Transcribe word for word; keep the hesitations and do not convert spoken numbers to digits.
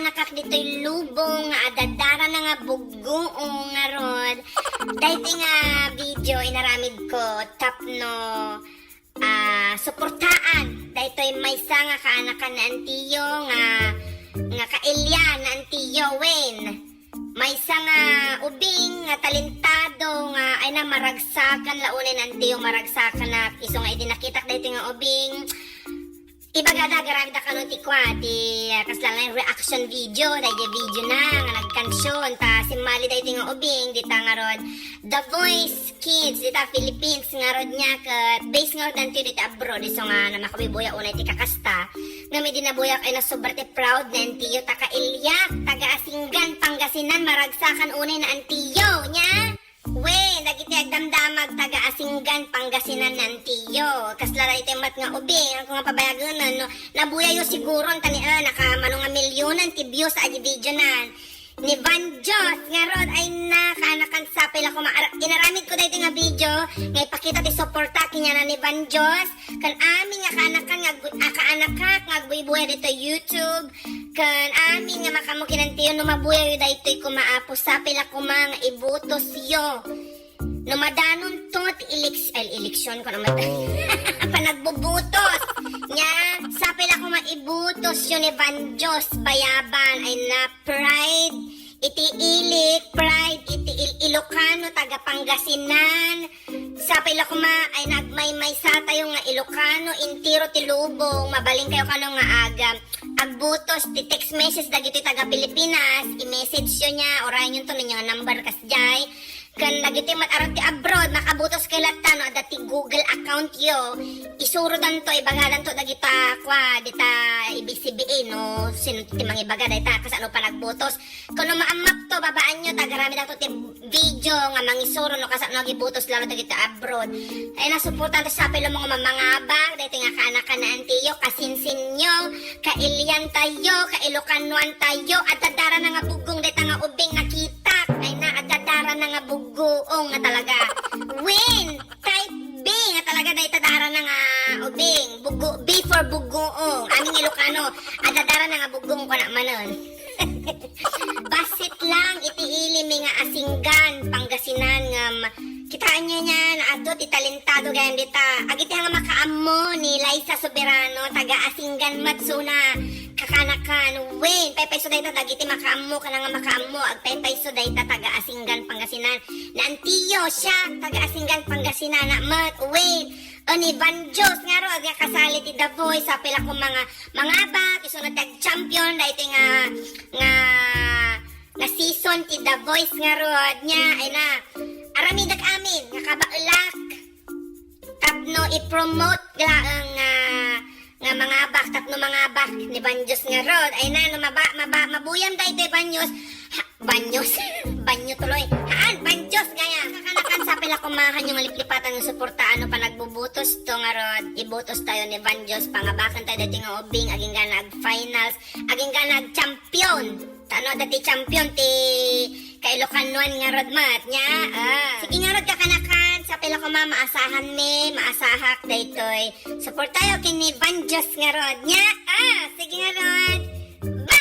nakak ditoy lubong nga adadara na nga buggoong ngarud. Daytoy nga video inaramid ko tapno, ah, suportaan daytoy maysa nga kaanakan ni Antiyo nga, nga kailian ni Antiyo wen. Maysa nga ubing nga talentado nga ay na maragsakan la unay ni Antiyo, maragsakan na isu nga idi nakitak daytoy nga ubing. Ibagada, garamid da kano ti kua, ti, ah, kasla nga reaction video, daydi video na, nga nagkansion, ta simmali daydi nga ubing, dita ngarud, The Voice Kids, dita Philippines, ngarud niya, ket base ngarud antiyo dita abroad, isu nga na makabuyabuya unay ti kakasta, ngem idi nabuyak ay nasobra ti proud ni antiyo, ta kailiak, taga Asinggan, Pangasinan, maragsakan unay ni antiyo, nia? Wen, dagiti agdamdamag taga Asinggan, Pangasinan, ni antiyo. Kasla daytoy met nga ubing, haanko nga pabayagenen, no? Nabuyayo siguron, ta ni, ah, nakamano nga milyonan ti views a video nan. Ni Van Dios, ngarud, ay na, kaanakan sapay la koma. Ar-, inaramid ko daytoy nga video, nga ipakita ti suporta, kaniana ni Van Dios, ken amin nga kaanakan nga agbu-, a kaanakak nga agbuybuya ditoy YouTube, ken amin nga makaammo ken antiyo no mabuyayo daytoy koma, Apo, sapay la koma nga ibutosyo. No madanonto ti eleks-, ay, eleksyon ko naman. Panagbubutos. Nia, sapay la koma ibutosyo ni Van Dios Bayaban ay na pride iti ili, pride iti Il-, Ilocano, taga Pangasinan. Sapay la koma ay nagmaymaysa tayo nga Ilocano, entero ti lubong, mabalin kayo kano nga aga. Agbutos ti text message dagiti taga Pilipinas, i-message yo nia, urayen yonto no ania nga number kasdiay. Ken dagiti met arud ti abroad, makabutos kayo latta no adda ti Google account yo. Isurodanto, ibagadanto dagita, kua, dita A B C B A no sino ti mangibaga dayta, kasano panagbutos. Ken no maammakto, babaanyo, ta agaramidakto ti video nga mangisuro no kasano agibutos lalo dagiti abroad. Ay, nasuportan ti sapay la koma nga mangabak, daytoy nga kaanakan ni antiyo, kasinsinyo, kailiantayo, kailokanoantayo, adda dara na nga buggong dayta nga ubing nakitak. Ay na, adda dara na nga buggoong nga talaga. Wen, type B nga talaga dayta dara na nga ubing. Buggo, B for buggoong. Amin nga Ilocano, adda dara na nga buggoong kuna manen. Bassit lang iti ili mi nga Asinggan, Pangasinan, ngem kitaenyo nia, naadto ti talentado gayam dita. Agiti nga makaammo ni Liza Soberano, taga Asinggan met suna, kakanakan, wen, paypayso dayta dagiti makaammo, kana nga makaammo, agpaypayso dayta taga Asinggan, Pangasinan. Ni antiyo, sia, taga Asinggan, Pangasinan, na met, wen, o ni Van Dios, ngarud, nga kasali ti The Voice, sapay la koma nga mangabak, isuna ti ag-champion, daytoy nga, nga, nga season ti The Voice ngarud, nia, ay na, aramidak amin, nga kabaelak, tapno i-promote laeng nga, nga mangabak, tapno mangabak ni Van Dios ngarud, ay na, no maba-, maba-, mabuyam daytoy Van Dios, ha, Van Dios, banyo tuloy, haan, Van Dios gayam. Kakanakan, sapay la koma nga liplipatan nga suportaan no panagbubutos to ngarud, ibutos tayo ni Van Dios, pangabakan tayo daytoy nga ubing, agingga na ag-finals, agingga na ag-champion. Ta no adda ti champion ti kailokanoan ngarud met, nia? Ah. Sige ngarud kakanakan, sapay la koma, maasahan mi, maasahak daytoy. Suportayo ken ni Van Dios ngarud, nia? Ah, sige ngarud. Bye!